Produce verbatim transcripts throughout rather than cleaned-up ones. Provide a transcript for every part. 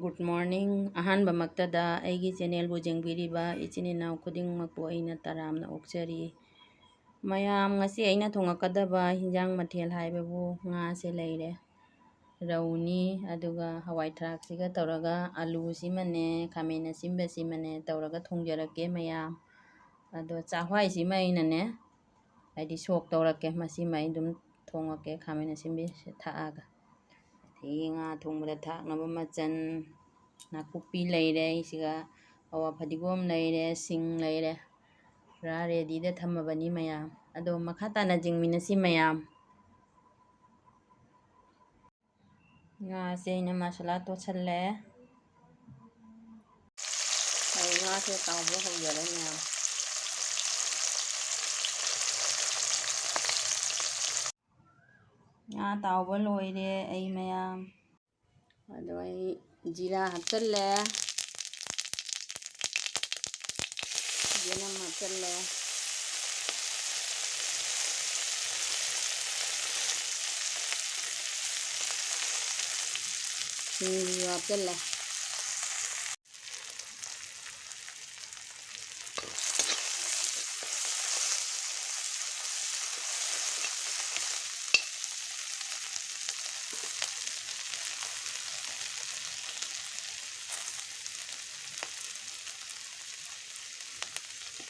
Good morning꯫ ꯑꯍꯥꯟꯕꯃꯛꯇꯗ ꯑꯩꯒꯤ channelꯕꯨ ꯌꯦꯡꯕꯤꯔꯤꯕ ꯏꯆꯤꯟ ꯏꯅꯥꯎ ꯈꯨꯗꯤꯡꯃꯛꯄꯨ ꯑꯩꯅ ꯇꯔꯥꯝꯅ ꯑꯣꯛꯆꯔꯤ꯫ ꯃꯌꯥꯝ, ꯉꯁꯤ ꯑꯩꯅ ꯊꯣꯡꯉꯛꯀꯗꯕ ꯍꯤꯟꯖꯥꯡ ꯃꯊꯦꯜ ꯍꯥꯏꯕꯕꯨ ꯉꯥꯁꯦ ꯂꯩꯔꯦ, ꯔꯧꯅꯤ, ꯑꯗꯨꯒ ꯍꯋꯥꯏ ꯊ꯭ꯔꯥꯛꯁꯤꯒ ꯇꯧꯔꯒ, ꯑꯂꯨꯁꯤꯃꯅꯦ, ꯈꯥꯃꯦꯟ ꯑꯁꯤꯟꯕꯁꯤꯃꯅꯦ ꯇꯧꯔꯒ ꯊꯣꯡꯖꯔꯛꯀꯦ ꯃꯌꯥꯝ꯫ ꯑꯗꯣ ꯆꯥꯛꯍꯋꯥꯏꯁꯤꯃ ꯑꯩꯅꯅꯦ, ꯍꯥꯏꯗꯤ ꯁꯣꯛ ꯇꯧꯔꯛꯀꯦ, ꯃꯁꯤꯃ ꯑꯩ ꯑꯗꯨꯝ ꯊꯣꯡꯉꯛꯀꯦ ꯈꯥꯃꯦꯟ ꯑꯁꯤꯟꯕꯤꯁꯦ ꯊꯥꯛꯑꯒ꯫ ꯑꯗꯒꯤ ꯉꯥ ꯊꯣꯡꯕꯗ ꯊꯥꯛꯅꯕ ꯃꯆꯜ, ꯅꯥꯀꯨꯞꯄꯤ ꯂꯩꯔꯦ, ꯑꯩꯁꯤꯒ ꯑꯋꯥ ꯐꯗꯤꯒꯣꯝ ꯂꯩꯔꯦ, ꯁꯤꯡ ꯂꯩꯔꯦ, ꯄꯨꯔꯥ readyꯗ ꯊꯝꯃꯕꯅꯤ ꯃꯌꯥꯝ꯫ ꯑꯗꯣ ꯃꯈꯥ ꯇꯥꯅ ꯌꯦꯡꯃꯤꯟꯅꯁꯤ ꯃꯌꯥꯝ꯫ ꯉꯥꯁꯦ ꯑꯩꯅ ꯃꯁꯥꯂꯥ ꯇꯣꯠꯁꯜꯂꯦ꯫ ꯑꯩ ꯉꯥꯁꯦ ꯇꯥꯎꯕ ꯍꯧꯖꯔꯦ ꯃꯌꯥꯝ꯫ ꯉꯥ ꯇꯥꯎꯕ ꯂꯣꯏꯔꯦ ꯑꯩ ꯃꯌꯥꯝ꯫ ꯑꯗꯣ ꯑꯩ ꯖꯤꯔꯥ ꯍꯥꯞꯆꯜꯂꯦ, ꯌꯦꯅꯝ ꯍꯥꯞꯆꯜꯂꯦ, ꯁꯤꯡꯁꯨ ꯍꯥꯞꯆꯜꯂꯦ꯫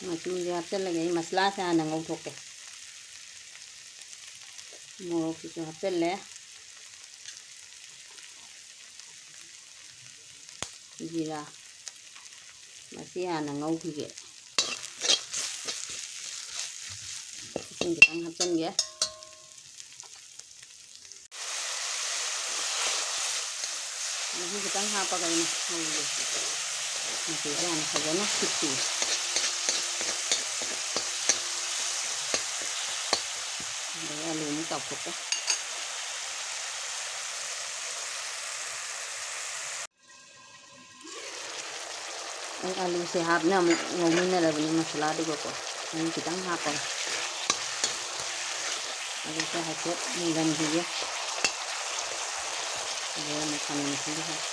ꯃꯆꯨꯁꯦ ꯍꯥꯞꯆꯤꯜꯂꯒꯦ꯫ ꯑꯩ ꯃꯁꯂꯥꯁꯦ ꯍꯥꯟꯅ ꯉꯧꯊꯣꯛꯀꯦ꯫ ꯃꯣꯔꯣꯛꯁꯤꯁꯨ ꯍꯥꯞꯆꯤꯜꯂꯦ꯫ ꯖꯤꯔꯥ ꯃꯁꯤ ꯍꯥꯟꯅ ꯉꯧꯈꯤꯒꯦ꯫ ꯏꯁꯤꯡ ꯈꯤꯇꯪ ꯍꯥꯞꯆꯤꯟꯒꯦ꯫ ꯃꯍꯤ ꯈꯤꯇꯪ ꯍꯥꯞꯄꯒ ꯑꯩꯅ ꯉꯧꯒꯦ꯫ ꯃꯆꯨꯁꯦ ꯌꯥꯝ ꯐꯖꯅ ꯊꯤꯠꯄꯤ꯫ ꯑꯗꯩ ꯑꯂꯨ ꯑꯃꯨꯛ ꯇꯥꯎꯊꯣꯛꯀꯦ꯫ ꯑꯩ ꯑꯂꯨꯁꯦ ꯍꯥꯞꯅ ꯑꯃꯨꯛ ꯉꯧꯃꯤꯟꯅꯔꯕꯅꯤ ꯃꯁꯥꯂꯥꯗꯨꯒꯀꯣ꯫ ꯃꯍꯤ ꯈꯤꯇꯪ ꯍꯥꯞꯄꯒ ꯑꯂꯨꯁꯦ ꯍꯥꯏꯐꯦꯠ ꯃꯨꯟꯍꯟꯈꯤꯒꯦ꯫ ꯑꯗꯨꯒ ꯑꯃꯨꯛ ꯈꯥꯃꯦꯟ ꯑꯁꯤꯟꯕ ꯍꯥꯞꯀꯦ꯫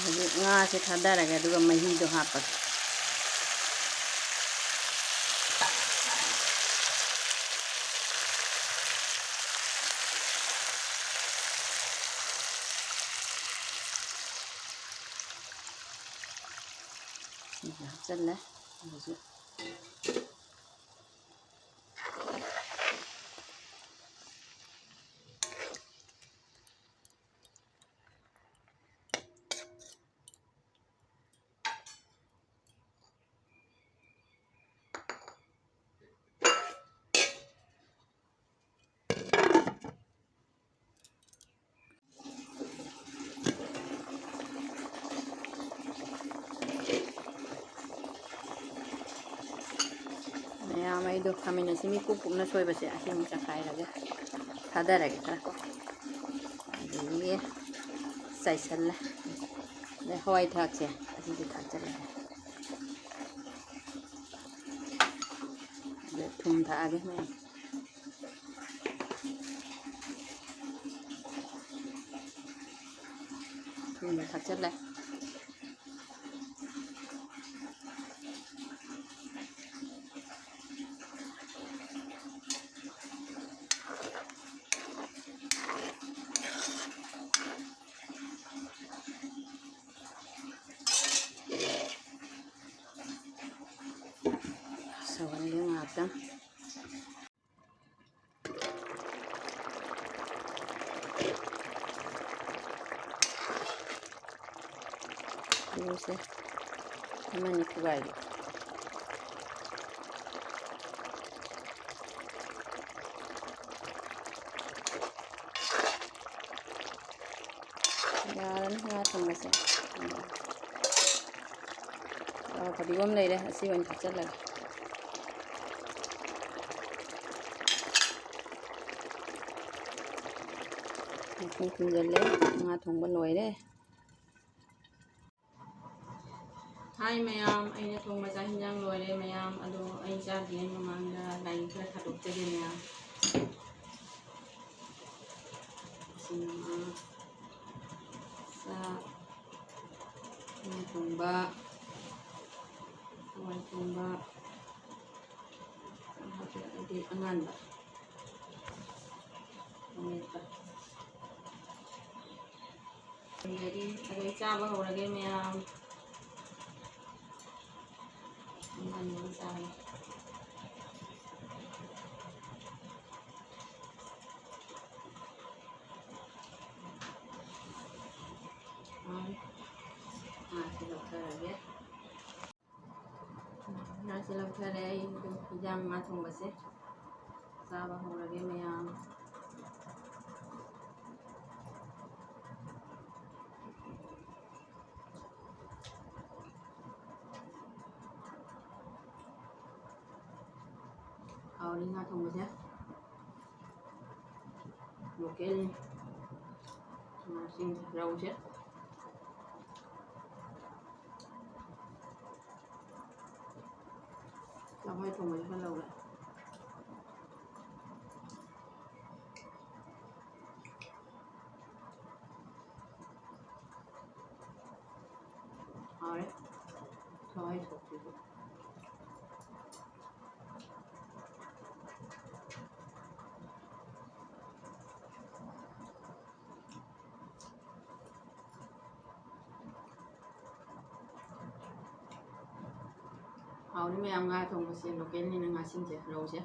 ꯍꯧꯖꯤꯛ ꯉꯥꯁꯦ ꯊꯥꯗꯔꯒꯦ, ꯑꯗꯨꯒ ꯃꯍꯤꯗꯣ ꯍꯥꯞꯄꯒꯦ꯫ ꯁꯤꯁꯨ ꯍꯥꯞꯆꯜꯂꯦ꯫ ꯍꯧꯖꯤꯛ ꯃꯌꯥꯝ ꯑꯩꯗꯣ ꯈꯥꯃꯦꯟ ꯑꯁꯤꯟꯕꯤ ꯀꯨꯞ ꯀꯨꯞꯅ ꯁꯣꯏꯕꯁꯦ ꯑꯁꯤ ꯑꯃꯨꯛ ꯆꯈꯥꯏꯔꯒ ꯊꯥꯗꯔꯒꯦ ꯈꯔ ꯀꯣ꯫ ꯑꯗꯒꯤ ꯆꯥꯏꯁꯜꯂꯦ꯫ ꯑꯗꯩ ꯍꯋꯥꯏ ꯊꯔꯥꯛꯁꯦ ꯑꯁꯤꯁꯨ ꯊꯥꯛꯆꯜꯂꯒꯦ꯫ ꯑꯗ ꯊꯨꯝ ꯊꯥꯛꯑꯒꯦ ꯃꯌꯥꯝ꯫ ꯊꯨꯝ ꯊꯥꯛꯆꯜꯂꯦ꯫ ꯁꯧꯍꯟꯒꯦ ꯉꯥꯏꯍꯥꯛꯇꯪ꯫ ꯁꯦ ꯑꯃꯅꯤ ꯊꯨꯒꯥꯏꯒꯦ꯫ ꯌꯥꯔꯅꯤ ꯉꯥ ꯊꯣꯡꯕꯁꯦ꯫ ꯑꯥ, ꯐꯗꯤꯒꯣꯝ ꯂꯩꯔꯦ, ꯑꯁꯤ ꯑꯣꯏꯅ ꯊꯥꯛꯆꯜꯂꯒꯦ꯫ ꯃꯈꯨꯝ ꯈꯨꯝꯖꯤꯜꯂꯦ꯫ ꯉꯥ ꯊꯣꯡꯕ ꯂꯣꯏꯔꯦ꯫ ꯍꯥꯏ ꯃꯌꯥꯝ, ꯑꯩꯅ ꯊꯣꯡꯕ ꯆꯥꯛ ꯍꯤꯟꯖꯥꯡ ꯂꯣꯏꯔꯦ ꯃꯌꯥꯝ꯫ ꯑꯗꯣ ꯑꯩ ꯆꯥꯗ꯭ꯔꯤꯉꯩ ꯃꯃꯥꯡꯗ ꯂꯥꯏ ꯈꯔ ꯊꯥꯗꯣꯛꯆꯒꯦ ꯃꯌꯥꯝ꯫ ꯁꯤꯡ, ꯆꯥꯛ, ꯉꯥ ꯊꯣꯡꯕ, ꯍꯋꯥꯏ ꯊꯣꯡꯕ, ꯑꯗꯩ ꯑꯉꯥꯟꯕ, ꯑꯃꯦꯠꯄ꯫ ꯑꯗꯩ ꯑꯗꯩ ꯆꯥꯕ ꯍꯧꯔꯒꯦ ꯃꯌꯥꯝ꯫ ꯑꯉꯥꯟꯕ ꯆꯥꯔꯦ꯫ ꯍꯥꯎꯔꯦ꯫ ꯉꯥꯁꯤ ꯂꯧꯊꯔꯒꯦ꯫ ꯉꯥꯁꯤ ꯂꯧꯊꯔꯦ꯫ ꯑꯩ ꯑꯗꯨꯝ ꯍꯤꯟꯖꯥꯡ ꯉꯥ ꯊꯣꯡꯕꯁꯦ ꯆꯥꯕ ꯍꯧꯔꯒꯦ ꯃꯌꯥꯝ꯫ ꯍꯥꯎꯔꯤ ꯉꯥ ꯊꯣꯡꯕꯁꯦ꯫ ꯂꯣꯀꯦꯜꯅꯤ꯫ ꯉꯥꯁꯤꯡ ꯔꯧꯁꯦ꯫ ꯂꯐꯣꯏ ꯊꯣꯡꯕꯁꯨ ꯈꯔ ꯂꯧꯔꯦ꯫ ꯍꯥꯎꯔꯦ꯫ ꯊꯋꯥꯏ ꯊꯣꯛꯄꯤꯗꯣ꯫ ꯍꯥꯎꯔꯤ ꯃꯌꯥꯝ ꯉꯥ ꯊꯣꯡꯕꯁꯦ, ꯂꯣꯀꯦꯜꯅꯤꯅ ꯉꯥꯁꯤꯡꯁꯦ, ꯔꯧꯁꯦ꯫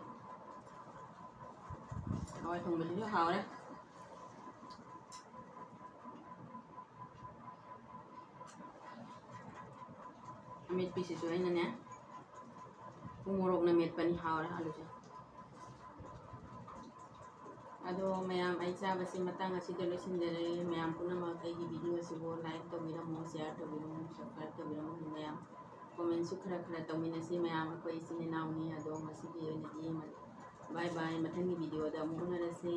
ꯍꯋꯥꯏ ꯊꯣꯡꯕꯁꯤꯁꯨ ꯍꯥꯎꯔꯦ꯫ ꯑꯃꯦꯠꯄꯤꯁꯤꯁꯨ ꯑꯩꯅꯅꯦ, ꯎ ꯃꯣꯔꯣꯛꯅ ꯃꯦꯠꯄꯅꯤ, ꯍꯥꯎꯔꯦ ꯑꯂꯨꯁꯦ꯫ ꯑꯗꯣ ꯃꯌꯥꯝ, ꯑꯩ ꯆꯥꯕꯁꯤ ꯃꯇꯥꯡ ꯑꯁꯤꯗ ꯂꯣꯏꯁꯤꯟꯖꯔꯦ꯫ ꯃꯌꯥꯝ ꯄꯨꯝꯅꯃꯛ ꯑꯩꯒꯤ video ꯑꯁꯤꯕꯨ like ꯇꯧꯕꯤꯔꯝꯃꯣ, share ꯇꯧꯕꯤꯔꯝꯃꯣ, subscribe ꯇꯧꯕꯤꯔꯝꯃꯣ꯫ ꯃꯌꯥꯝ comment ꯁꯨ ꯈꯔ ꯈꯔ ꯇꯧꯃꯤꯟꯅꯁꯤ꯫ ꯃꯌꯥꯝ ꯑꯩꯈꯣꯏ ꯏꯆꯤꯟ ꯏꯅꯥꯎꯅꯤ꯫ ꯑꯗꯣ ꯉꯁꯤꯒꯤ ꯑꯣꯏꯅꯗꯤ bye bye, ꯃꯊꯪꯒꯤ video ꯗ ꯑꯃꯨꯛ ꯎꯅꯔꯁꯤ꯫